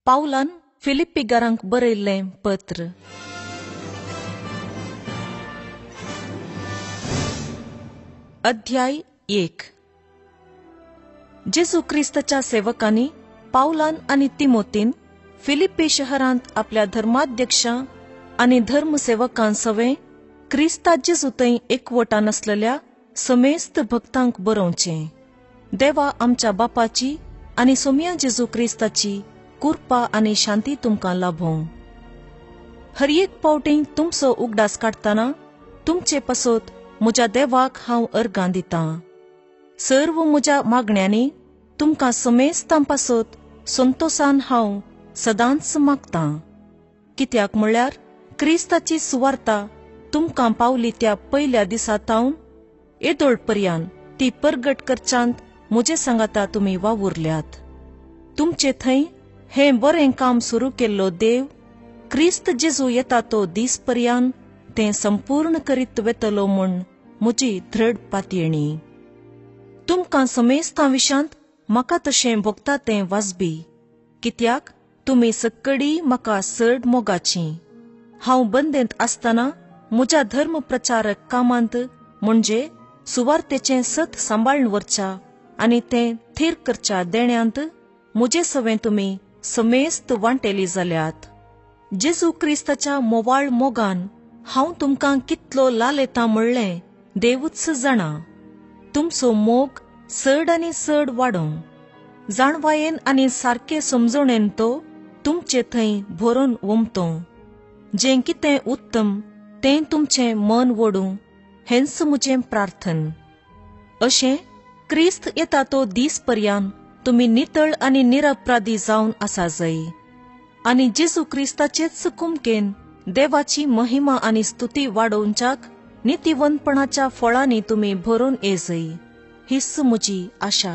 पावलान फिलिप्पीगारांक बरयल्लें पत्र. अध्याय 1. जेजू क्रिस्ताच्या सेवकांनी पावलान आनी तिमोतीन फिलिप्पी शहरांत आपल्या धर्माध्यक्षां आनी धर्मसेवकां सवें क्रिस्ता जेजू थंय एकवटान आसलेल्या समेस्त भक्तांक बरोवचें. देवा आमच्या बापाची आनी सोमया जेजू क्रिस्ताची कृपा आनी शांती तुमकां लाभों. हर एक पावटी तुमचो उगडास काडटना तुमचे पासत म्हज्या देवाक हांव अर्गां दितां. सर्व म्हज्या मागण्यांनी तुमकां समेस्तां पासत संतोसान हांव सदांच मागतां. कित्याक म्हळ्यार क्रिस्ताची सुवार्ता तुमकां पावली त्या पयल्या दिसा तावन येदोळ पर्यान ती परगट करच्यांत म्हजे सांगाता तुमी वावुरल्यात. तुमचे थंय हें बरें काम सुरू केल्लो देव क्रिस्त जेजू येता तो दीस पर्यान तें संपूर्ण करीत वेतलो म्हूण म्हजी दृढ पातयेणी. तुमकां समेस्तां विशांत म्हाका तशें भोगता तें वाजबी, कित्याक तुमी सक्कडी म्हाका चड मोगाची. हांव बंदेंत आसतना म्हज्या धर्म प्रचारक कामांत म्हणजे सुवार्तेचें सत सांबाळून व्हरच्या आनी तें थीर करच्या देण्यांत म्हजे सवें तुमी समेस्त वांटेली जाल्यात. जेजू क्रिस्ताच्या मोवाळ मोगान हांव तुमकां कितलो लालेता म्हणलें देवूच जाणा. तुमचो मोग चड आनी चड वाडों, जाणवायेन आनी सारके समजणेन तो तुमचे थंय भरून ओमतो. जें कितें उत्तम तें तुमचें मन ओडूं हेंच म्हजें प्रार्थन. अशें क्रिस्त येता तो दीस पर्यान तुमी नितळ आनी निरपराधी जावन आसा जाय आनी जेजू क्रिस्ताचेच कुमकेन देवाची महिमा आनी स्तुती वाडोवच्याक नितीवंतपणाच्या फळांनी तुमी भरून येजय, हीच म्हजी आशा.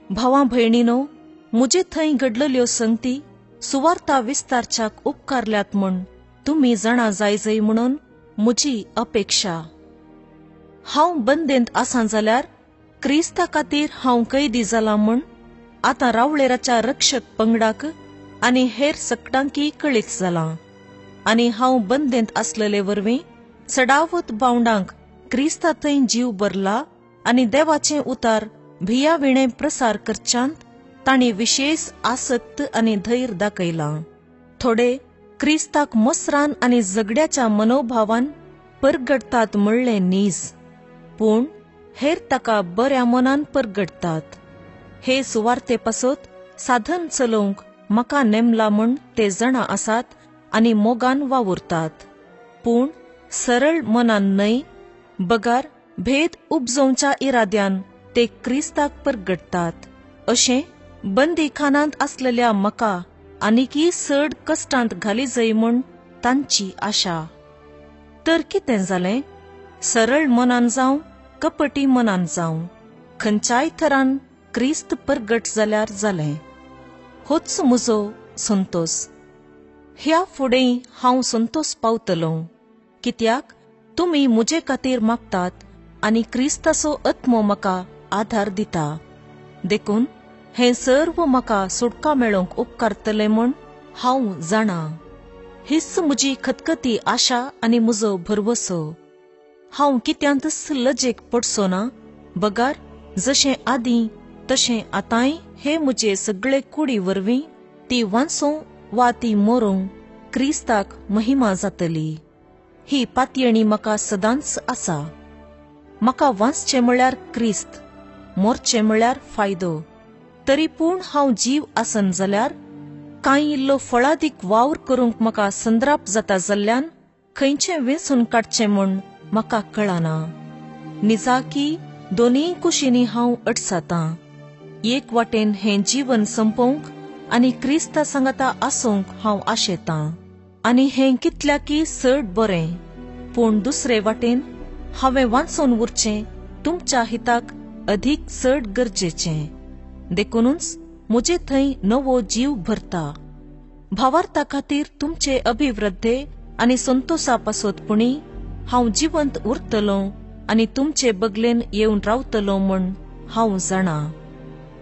भावा भयणीनो, म्हजे थंय घडलेल्यो संगती सुवार्ता विस्तारच्याक उपकारल्यात म्हूण तुमी जाणा जायजय म्हणून म्हजी अपेक्षा. हांव बंदेंत आसा जाल्यार क्रिस्ता खातीर हांव कैदी जाला म्हूण आतां रावळेराच्या रक्षक पंगडाक आनी हेर सकटांकी कळीत जालां. आनी हांव बंदेंत आसलेले वरवीं सडावत बावंडांक क्रिस्ता थंय जीव भरला आनी देवाचें उतार भिया विणें प्रसार करच्यांत तांणी विशेष आसक्त आनी धैर्य दाखयलां. थोडे क्रिस्ताक मसरान आनी झगड्याच्या मनोभावान परगडटात म्हणलें नीज, पूण हेर ताका बऱ्या मनान परगडटात. हे सुवार्ते पासत साधन चलोवंक म्हाका नेमला म्हूण ते जाणा आसात आनी मोगान वावुरतात, पूण सरळ मनान न्हय, बगार भेद उपजोवच्या इराद्यान ते क्रिस्ताक परगडटात. अशें बंदीखानांत आसलेल्या म्हाका आनीकय चड कश्टांत घाली जाय म्हूण तांची आशा. तर कितें जालें? सरळ मनान जावं कपटी मनान जावं, खंयच्याय थरान क्रिस्त परगट जाल्यार जालें. होच म्हजो संतोस. ह्या फुडें हांव संतोस पावतलो, कित्याक तुमी म्हजे खातीर मागतात आनी क्रिस्ताचो आत्मो म्हाका आधार दिता. देखून हें सर्व म्हाका सुटका मेळोवंक उपकारतलें म्हूण हांव जाणा. हीच म्हजी खतखती आशा आनी म्हजो भरवसो. हांव कित्यांतच लजेक पडचो ना, बगार जशें आदीं तशें आतांय हे म्हजे सगळे कुडी वरवीं ती वांचूं वा ती मरूं क्रिस्ताक महिमा जातली. ही पातयेणी म्हाका सदांच आसा. म्हाका वांचचें म्हळ्यार क्रिस्त, मरचें म्हळ्यार फायदो. तरी पूण हांव जीव आसन जाल्यार कांय इल्लो फळादीक वावर करूंक म्हाका संद्राप जाता जाल्ल्यान खंयचें वेंचून काडचें म्हूण म्हाका कळना. निजाकी दोनूय कुशींनी हांव अडसातां. एक वाटेन हें जीवन संपोवंक आनी क्रिस्ता सांगाता आसूंक हांव आशेतां आनी हें कितल्याकी चड बरें, पूण दुसरे वाटेन हांवें वांचून उरचें तुमच्या हिताक अधीक चड गरजेचें. देखूनच म्हजे थंय नवो जीव भरता. भावार्था खातीर तुमचे अभिवृद्धे आनी संतोसा पासत पुणी हांव जिवंत उरतलो आनी तुमचे बगलेन येवन रावतलो म्हूण हांव जाणा.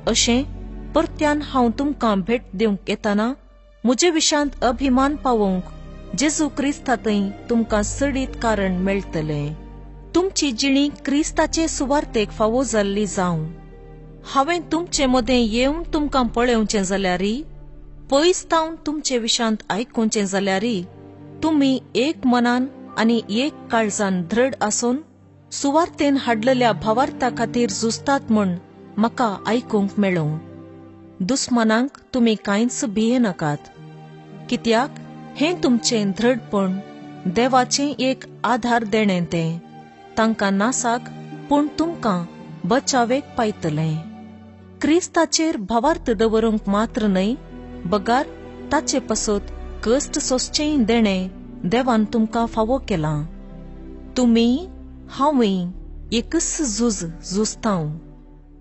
अशें परत्यान हांव तुमकां भेट दिवंक येताना म्हजे विशांत अभिमान पावोवंक जेजू क्रिस्तांतय तुमकां चडीत कारण मेळटलें. तुमची जिणी क्रिस्ताचे सुवार्तेक फावो जाल्ली जावं. हांवें तुमचे मदें येवन तुमकां पळोवचें जाल्यारी, पयस तावन तुमचे विशांत आयकुचें जाल्यारी, तुमी एक मनान आनी एक काळजान दृढ आसून सुवार्तेन हाडलेल्या भावार्था खातीर झुजतात म्हूण म्हाका आयकूंक मेळूं. दुस्मानांक तुमी कांयच भियेनाकात, कित्याक हें तुमचें दृढपण देवाचें एक आधार देणें तें तांकां नासाक पूण तुमकां बचावेक पायतलें. क्रिस्ताचेर भावार्थ दवरूंक मात्र न्हय, बगार ताचे पासत कश्ट सोंसचेंय देणें देवान तुमकां फावो केलां. तुमी हांवूय एकच झूज झुजतांव.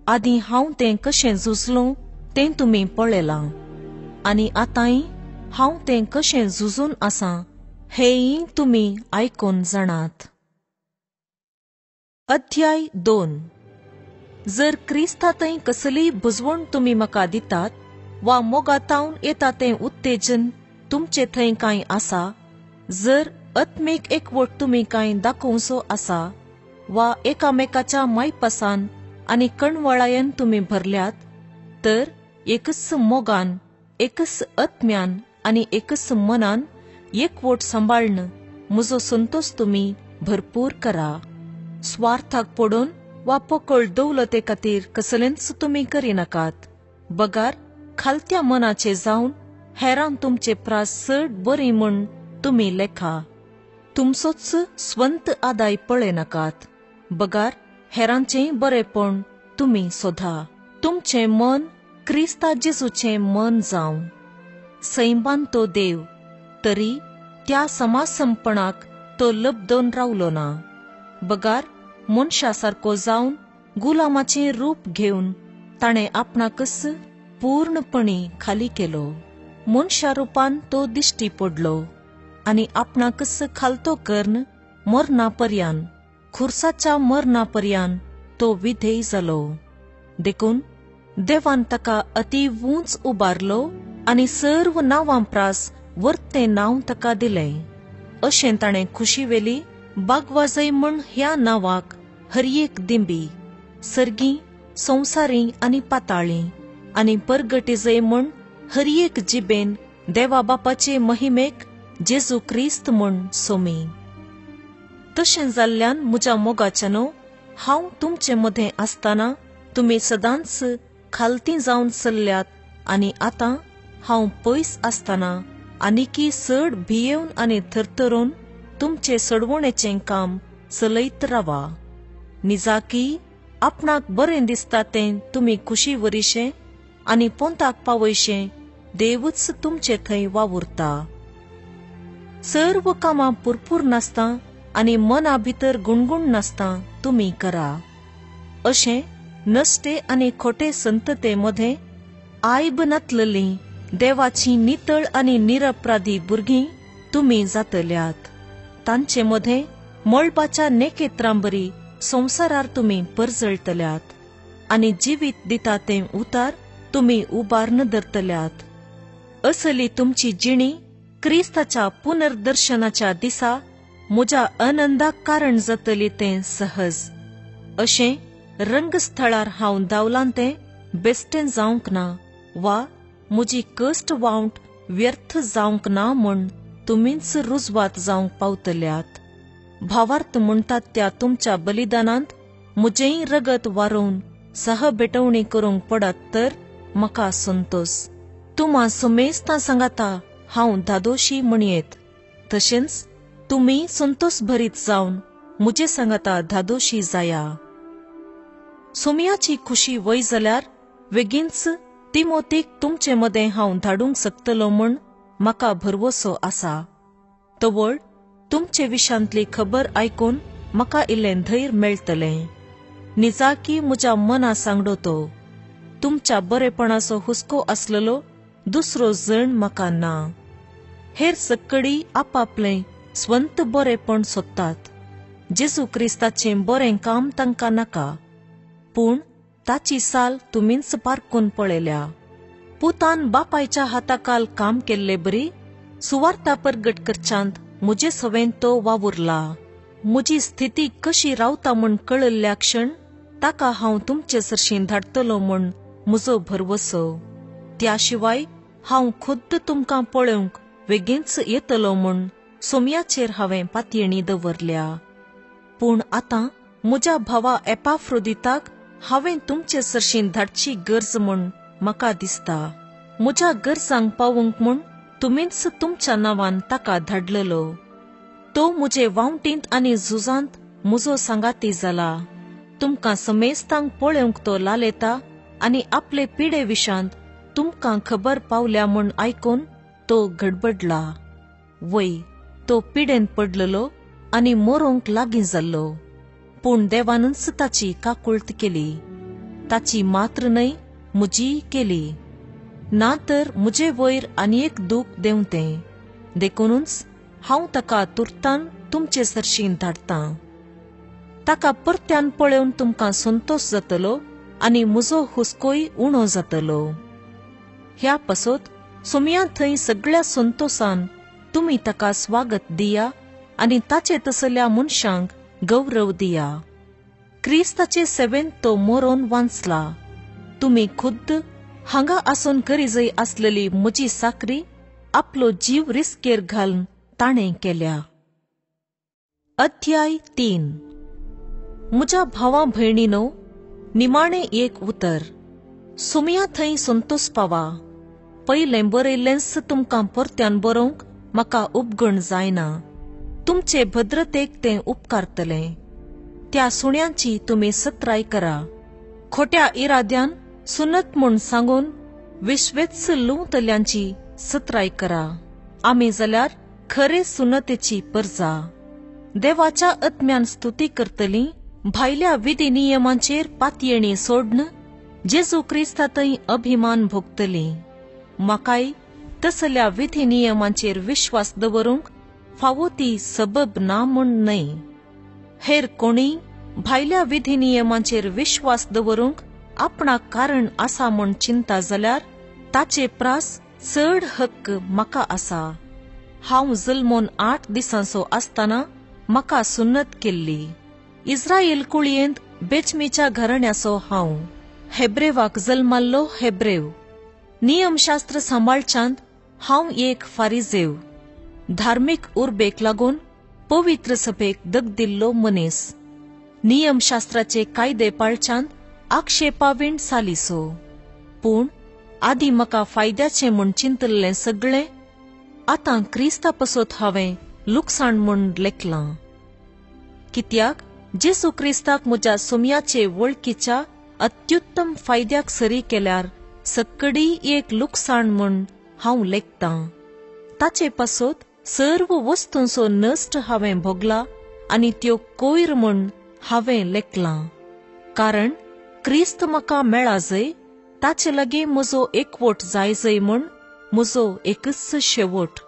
आदीं हांव तें कशें झुजलों तें तुमी पळयलां आनी आतांय हांव तें कशें झुजून आसां हेंय तुमी आयकून जाणात. अध्याय 2. जर क्रिस्तांतय कसलीय बुजवण तुमी म्हाका दितात वा मोगातावन येता तें उत्तेजन तुमचे थंय कांय आसा, जर आत्मीक एकवट तुमी कांय दाखोवचो आसा वा एकामेकाच्या मायपासान आनी कणवळायेन तुमी भरल्यात, तर एकच मोगान, एकच आत्म्यान आनी एकच मनान एकवट सांबाळ्न म्हजो संतोष तुमी भरपूर करा. स्वार्थाक पडून वा पोकळ दौलते खातीर कसलेंच तुमी करिनाकात, बगार खालत्या मनाचे जावन हेरां तुमचे प्रास चड बरी म्हूण तुमी लेखा. तुमचोच स्वंत आदाय पळयनाकात, बगार हेरांचेंय बरेपण तुमी सोदा. तुमचें मन क्रिस्ता जेजूचें मन जावं. सैमान तो देव, तरी त्या समासंपणाक तो लब्दोन रावलो ना, बगार मनशा सारको जावन गुलामाचें रूप घेवन ताणें आपणाकच पूर्णपणी खाली केलो. मनशा रुपान तो दिश्टी पडलो आनी आपणाकच खालतो कर्न मरणा पर्यान, खुर्साच्या मरणा पर्यान तो विधेय जालो. देखून देवान ताका अति उंच उबारलो आनी सर्व नांवां प्रास वर्तें नांव ताका दिलें. अशें ताणें खुशी वेली बागवाजय म्हूण ह्या नांवाक हर एक दिंबी, सर्गी, संवसारी आनी पाताळी आनी परगटीजय म्हूण हर एक जिबेन देवा बापाचे महिमेक जेजू क्रिस्त म्हूण सोमी. तशें जाल्ल्यान म्हज्या मोगाच्यानो, हांव तुमचे मदें आसतना तुमी सदांच खालती जावन चल्ल्यात आनी आतां हांव पयस आसतना आनिकी चड भियेवन आनी थरथरून तुमचे सडवणेचें काम चलयत रावा. निजाकी आपणाक बरें दिसता तें तुमी खुशी वरीशें आनी पोंताक पावयशें देवूच तुमचे थंय वावुरता. सर्व कामां पुरपूर नासता आनी मना भितर गुणगुण नासता तुमी करा. अशें नश्टे आनी खोटे संतते मदें आयब नातलेली देवाची नितळ आनी निरपराधी भुरगीं तुमी जातल्यात. तांचे मदें मळबाच्या नेकेत्रांबरी संवसारार तुमी परजळटल्यात आनी जिवीत दिता तें उतार तुमी उबार्न धरतल्यात. असली तुमची जिणी क्रिस्ताच्या पुनर्दर्शनाच्या दिसा म्हज्या आनंदाक कारण जातली तें सहज. अशें रंगस्थळार हांव धांवलां तें बेश्टें जावंक ना वा म्हजी कश्ट वावंट व्यर्थ जावंक ना म्हूण तुमीच रुजवात जावंक पावतल्यात. भावार्थ म्हणटात त्या तुमच्या बलिदानांत म्हजेंय रगत वारोवन सह भेटवणी करूंक पडत तर म्हाका संतोष. तुमा समेस्तां सांगाता हांव धादोशी म्हणयेत, तशेंच तुमी संतोष भरीत जावन म्हजे सांगाता धादोशी जाया. सोमयाची खुशी वय जाल्यार वेगींच तिमोतीक तुमचे मदें हांव धाडूंक शकतलो म्हूण म्हाका भरवसो आसा. तवळ तुमचे विशांतली खबर आयकून म्हाका इल्लें धैर्य मेळटलें. निजाकी म्हज्या मना सांगडो तो तुमच्या बरेपणाचो हुस्को आसलेलो दुसरो जण म्हाका ना. हेर सक्कडी आपापलें स्वंत बरेपण सोदतात. जेजू क्रिस्ताचें बरें काम तांकां नाका, पूण ताची साल तुमीच पारकून पळयल्या. पुतान बापायच्या हाताकाल काम केल्ले बरी सुवार्ता परगट करच्यांत म्हजे सवेन तो वावुरला. म्हजी स्थिती कशी रावता म्हूण कळिल्ल्या क्षण ताका हांव तुमचे सरशीं धाडटलो म्हूण म्हजो भरवसो. त्या शिवाय हांव खुद्द तुमकां पळोवंक वेगींच येतलो म्हूण सोम्याचेर हांवें पातयेणी दवरल्या. पूण आतां म्हज्या भावा एपाफ्रोदिताक हांवें तुमचे सरशीं धाडची गरज म्हूण म्हाका दिसता. म्हज्या गरजांक पावूंक म्हूण तुमीच तुमच्या नांवान ताका धाडलेलो. तो म्हजे वावटींत आनी झुजांत म्हजो सांगाती जाला. तुमकां समेस्तांक पळोवंक तो लालेता आनी आपले पिडे विशांत तुमकां खबर पावल्या म्हूण आयकून तो गडबडला. वय, तो पिडेन पडलेलो आनी मरोंक लागीं जाल्लो, पूण देवानूच ताची काकुळट केली. ताची मात्र न्हय, म्हजीय केली. ना तर म्हजे वयर आनी एक दूख देंवतें. देखूनच हांव ताका तुर्तान तुमचे सरशीं धाडटां. ताका परत्यान पळोवन तुमकां संतोश जातलो आनी म्हजो हुस्कोय उणो जातलो. ह्या पासत सोमया थंय सगळ्या संतोसान तुमी ताका स्वागत दिया आनी ताचे तसल्या मनशांक गौरव दिया. क्रिस्ताचे सेवेंत तो मरोन वांचला. तुमी खुद्द हांगा आसून करीजय आसलेली म्हजी साकरी आपलो जीव रिस्केर घालून ताणें केल्या. अध्याय 3. म्हज्या भावा भयणीनो, निमाणें एक उतर. सोमया थंय संतोष पावा. पयलें बरयल्लेंच तुमकां परत्यान बरोवंक म्हाका उपगण जायना. तुमचे भद्रतेक तें उपकारतलें. त्या सुण्यांची तुमी सत्राय करा. खोट्या इराद्यान सुनत म्हूण सांगून विश्वेच लुंवतल्यांची सत्राय करा. आमी जाल्यार खरे सुनतेची परजा. देवाच्या आत्म्यान स्तुती करतली. भायल्या विधी नियमांचेर पातयेणी सोडन जेजू क्रिस्तांतय अभिमान भोगतली. म्हाकाय तसल्या विधी नियमांचेर विश्वास दवरूंक फावो ती सबब ना म्हूण न्हय. हेर कोणीय भायल्या विधी नियमांचेर विश्वास दवरूंक आपणाक कारण आसा म्हूण चिंता जाल्यार ताचे प्रास चड हक्क म्हाका आसा. हांव जल्मोन 8 दिसांचो आसतना म्हाका सुन्नत केल्ली. इस्रायल कुळयेंत बेचमीच्या घराण्याचो हांव. हेब्रेवाक जल्माल्लो हेब्रेव. नियमशास्त्र सांबाळच्यांत हांव एक फारिजेव. धार्मीक उर्बेक लागून पवित्र सभेक दगदिल्लो मनीस. नियमशास्त्राचे कायदे पाळच्यांत आक्षेपावीण सालिसो. पूण आदीं म्हाका फायद्याचें म्हूण चिंतल्लें सगळें आतां क्रिस्ता पासत हांवें लुकसाण म्हूण लेखलां. कित्याक जेजू क्रिस्ताक म्हज्या सोम्याचे वळखीच्या अत्युत्तम फायद्याक सरी केल्यार सक्कडी एक लुकसाण म्हूण हांव लेखतां. ताचे पासत सर्व वस्तूंचो नश्ट हांवें भोगला आनी त्यो कोयर म्हूण हांवें लेखलां. कारण क्रिस्त म्हाका मेळाजय, ताचे लागीं म्हजो एकवट जायजय म्हूण म्हजो एकच शेवट.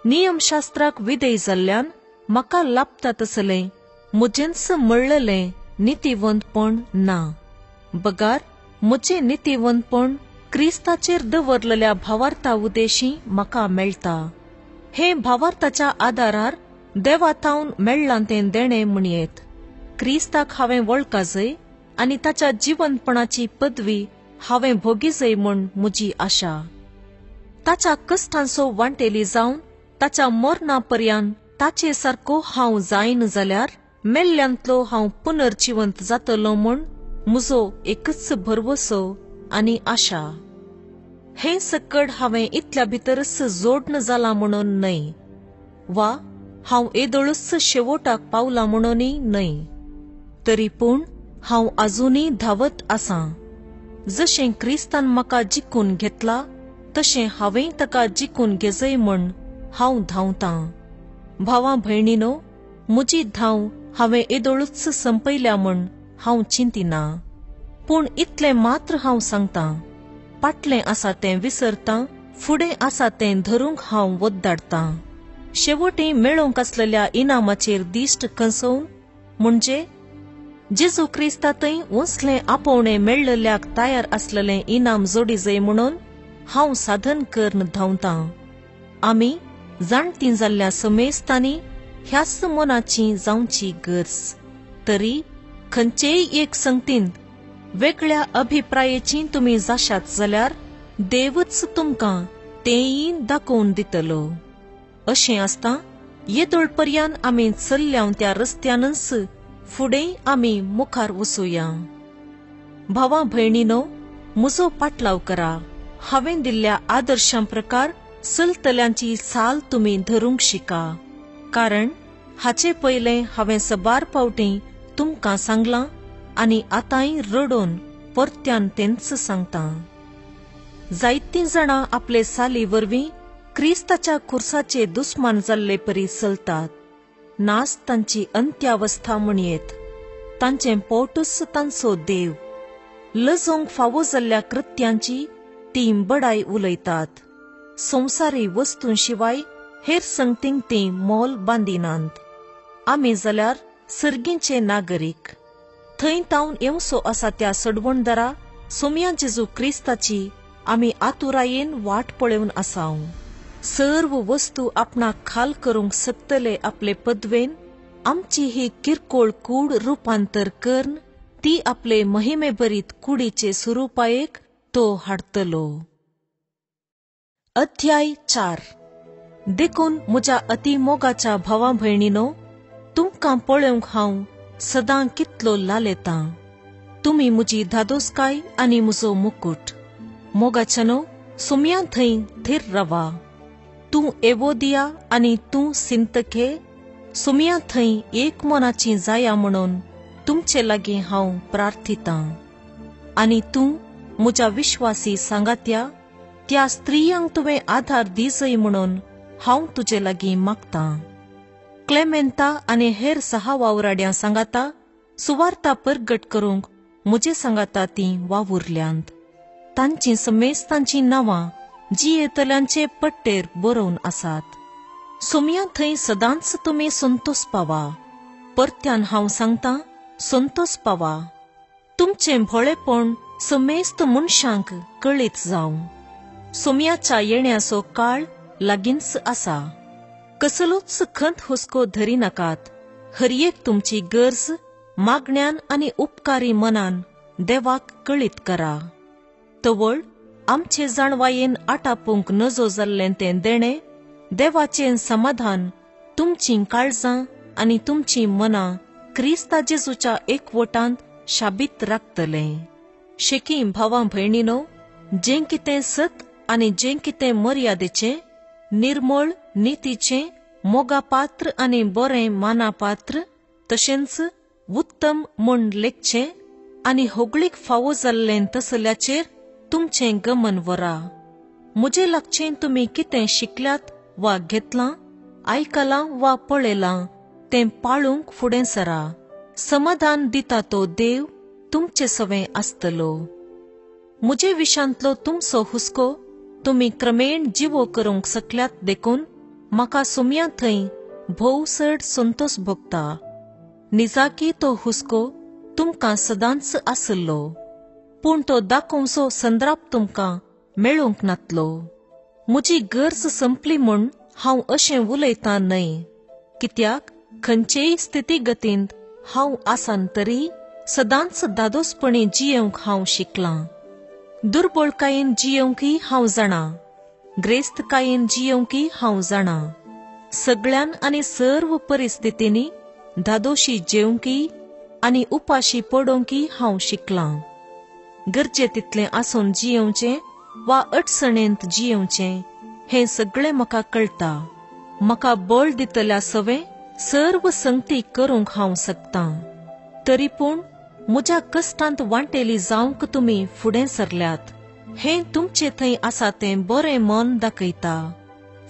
नियमशास्त्राक विधेय जाल्ल्यान म्हाका लाभता तसलें म्हजेंच म्हळ्ळेलें नितीवंतपण ना, बगार म्हजें नितीवंतपण क्रिस्ताचेर दवरलेल्या भावार्था उदेशी म्हाका मेळटा. हे भावार्थाच्या आदारार देवाथावन मेळ्ळां तें देणें म्हणयेत. क्रिस्ताक हांवें वळखाजय आनी ताच्या जिवंतपणाची पदवी हांवें भोगीजय म्हूण म्हजी आशा. ताच्या कश्टांचो वांटेली जावन ताच्या मरणा पर्यान ताचे सारको हांव जायन जाल्यार मेल्ल्यांतलो हांव पुनर्जिवंत जातलो म्हूण म्हजो एकच भरवसो आनी आशा. हें सकड हांवें इतल्या भितरच जोडन जालां म्हणून न्हय, वा हांव येदोळच शेवटाक पावलां म्हणूनय न्हय, तरी पूण हांव आजुनूय धांवत आसां. जशें क्रिस्तान म्हाका जिखून घेतला तशें हांवेंय ताका जिखून घेजय म्हूण हांव धांवतां. भावा भयणीनो, म्हजी धांव हांवें येदोळच संपयल्या म्हूण हांव चिंतिना, पूण इतलें मात्र हांव सांगतां, पाटलें आसा तें विसरतां, फुडें आसा तें धरूंक हांव वद्दाडतां. शेवटी मेळोवंक आसलेल्या इनामाचेर दिश्ट खंसोवन, म्हणजे जेजू क्रिस्तांतय वसलें आपोवणें मेळ्ळल्याक तयार आसलेलें इनाम जोडीजय म्हणून हांव साधन करन धांवतां. आमी जाणटीं जाल्ल्या समेस्तांनी ह्याच मनाची जावची गरज. तरी खंयचेय एक संगतींत वेगळ्या अभिप्रायेची तुमी जाशात जाल्यार देवच तुमकां तेंय दाखोवन दितलो. अशें आसता येदोळ पर्यान आमी चल्ल्या त्या रस्त्यानच फुडें आमी मुखार वचुया. भावा भयणीनो, म्हजो पाटलाव करा. हांवें दिल्ल्या आदर्शां प्रकार चलतल्यांची चाल तुमी धरूंक शिका. कारण हाचे पयलें हांवें सबार पावटी तुमकां सांगलां आनी आतांय रडोवन परत्यान तेंच सांगतां. जायतीं जाणां आपले साली वरवीं क्रिस्ताच्या खुर्साचे दुस्मान जाल्ले परी चलतात. नास तांची अंत्यावस्था म्हणयेत. तांचें पोटूच तांचो देव. लजोवंक फावो जाल्ल्या कृत्यांची तीं बडाय उलयतात. संवसारी वस्तूं शिवाय हेर संगतींक तीं मोल बांदिनात. आमी जाल्यार सर्गींचे नागरीक. थंय तावन येवचो आसा त्या सडवणदारा सोमया जेजू क्रिस्ताची आमी आतुरायेन वाट पळोवन आसाव. सर्व वस्तू आपणाक खाल करूंक शकतले आपले पदवेन आमची ही किरकोळ कूड रुपांतर करन ती आपले महिमेभरीत कुडीचे स्वरुपायेक तो हाडतलो. अध्याय 4. देखून म्हज्या अतिमोगाच्या भावा भयणीनो, तुमकां पळोवंक हांव सदां कितलो लालेतां. तुमी म्हजी धादोसकाय आनी म्हजो मुकूट. मोगाच्यानो, सुमया थंय थीर रावा. तूं एवोदिया आनी तूं सिंतखे सुमया थंय एक मनाची जाया म्हणून तुमचे लागीं हांव प्रार्थितां. आनी तूं म्हज्या विश्वासी सांगात्या त्या स्त्रियांक तुवें आधार दिजय म्हणून हांव तुजे लागीं मागतां. क्लेमेंता आनी हेर सहा वावराड्यां सांगाता सुवार्ता परगट करूंक म्हजे सांगाता तीं वावुरल्यांत. तांचीं समेस्तांचीं नांवां जियेतल्यांचे पट्टेर बरोवन आसात. सोमया थंय सदांच तुमी संतोस पावा. परत्यान हांव सांगतां, संतोस पावा. तुमचें भोळेपण समेस्त मनशांक कळीत जावं. सोमयाच्या येण्याचो काळ लागींच आसा. कसलोच खंत हुस्को धरी नाकात. हर एक तुमची गरज मागण्यान आनी उपकारी मनान देवाक कळीत करा. तवळ आमचे जाणवायेन आटापूंक नजो जाल्लें तें देणें देवाचें समाधान तुमचीं काळजां आनी तुमचीं मनां क्रिस्ता जेजूच्या एकवटांत शाबीत राखतलें. शेकी भावां भयणीनो, जें कितें सत आनी जें कितें मर्यादेचें, निर्मळ, नितीचें, मोगापात्र आनी बरें मानापात्र, तशेंच उत्तम म्हूण लेखचें आनी होगळीक फावो जाल्लें तसल्याचेर तुमचें गमन वरा. म्हजे लागचें तुमी कितें शिकल्यात वा घेतलां, आयकलां वा पळयलां तें पाळूंक फुडें सरा. समाधान दिता तो देव तुमचे सवें आसतलो. म्हजे विशांतलो तुमचो हुस्को तुमी क्रमेण जिवो करूंक शकल्यात देखून म्हाका सुमया थंय भोव चड संतोस भोगता. निजाकी तो हुस्को तुमकां सदांच आसलो, पूण तो दाखोवचो संद्राप तुमकां मेळूंक नातलो. म्हजी गरज संपली म्हूण हांव अशें उलयतां न्हय, कित्याक खंयचेय स्थितीगतींत हांव आसान तरी सदांच धादोसपणी जियेवंक हांव शिकलां. दुर्बळकायेन जियेवंकय हांव जाणा, ग्रेस्तकायेन जियेवंकय हांव जाणा. सगळ्यान आनी सर्व परिस्थितींनी धादोशी जेवंकय आनी उपाशी पडोवंकय हांव शिकलां. गरजे तितलें आसून जियेवचें वा अडचणेंत जियेवचें हें सगळें म्हाका कळटा. म्हाका बळ दितल्या सवें सर्व संगती करूंक हांव शकतां. तरी पूण म्हज्या कश्टांत वांटेली जावंक तुमी फुडें सरल्यात हें तुमचे थंय आसा तें बरें मन दाखयता.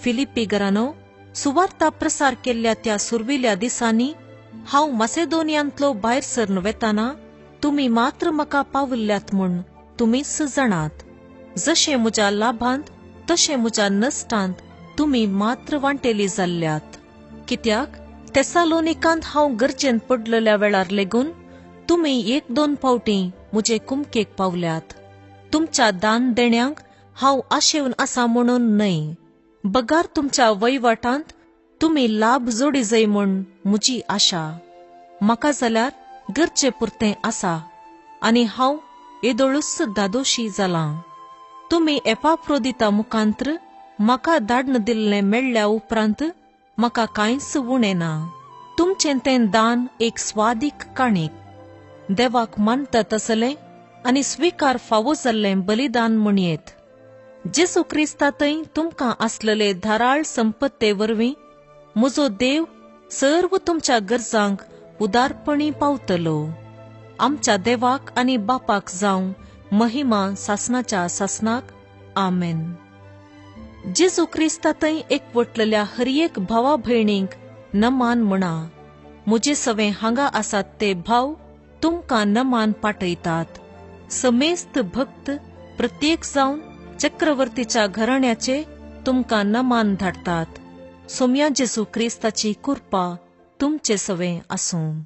फिलिप्पी घरानो, सुवार्ता प्रसार केल्ल्या त्या सुरविल्या दिसांनी हांव मासेदोनियांतलो भायर सरन वेताना तुमी मात्र म्हाका पाविल्ल्यात म्हूण तुमीच जाणात. जशें म्हज्या लाभांत तशें म्हज्या नश्टांत तुमी मात्र वांटेली जाल्ल्यात. कित्याक तेसालोनिकांत हांव गरजेन पडलेल्या वेळार लेगून तुमी एक दोन फावटी म्हजे कुमकेक पावल्यात. तुमच्या दान देण्यांक हांव आशेवन आसा म्हणून न्हय, बगार तुमच्या वयवाटांत तुमी लाभ जोडी जाय म्हूण म्हजी आशा. म्हाका जाल्यार गरजे पुरतें आसा आनी हांव येदोळूच दादोशी जालां. तुमी एपाफ्रोदिता मुखांत्र म्हाका धाडून दिल्लें मेळ्ळ्या उपरांत म्हाका कांयच उणें ना. तुमचें तें दान एक स्वादीक काणीक, देवाक मानता तसलें आनी स्विकार फावो जाल्लें बलिदान म्हणयेत. जेजू क्रिस्तांतय तुमकां आसलेले धाराळ संपत्ते वरवीं म्हजो देव सर्व तुमच्या गरजांक उदारपणी पावतलो. आमच्या देवाक आनी बापाक जावं महिमा सासनाच्या सासनाक. आमेन. जेजू क्रिस्तांतय एकवटलेल्या हर एक भावा भयणींक नमान म्हणा. म्हजे सवे हांगा आसात ते भाव तुमकां नमान पाठयतात. समेस्त भक्त प्रत्येक जावन चक्रवर्तीच्या घराण्याचे तुमकां नमान धाडटात. सोम्या जेजू क्रिस्ताची कृपा तुमचे सवे आसूं.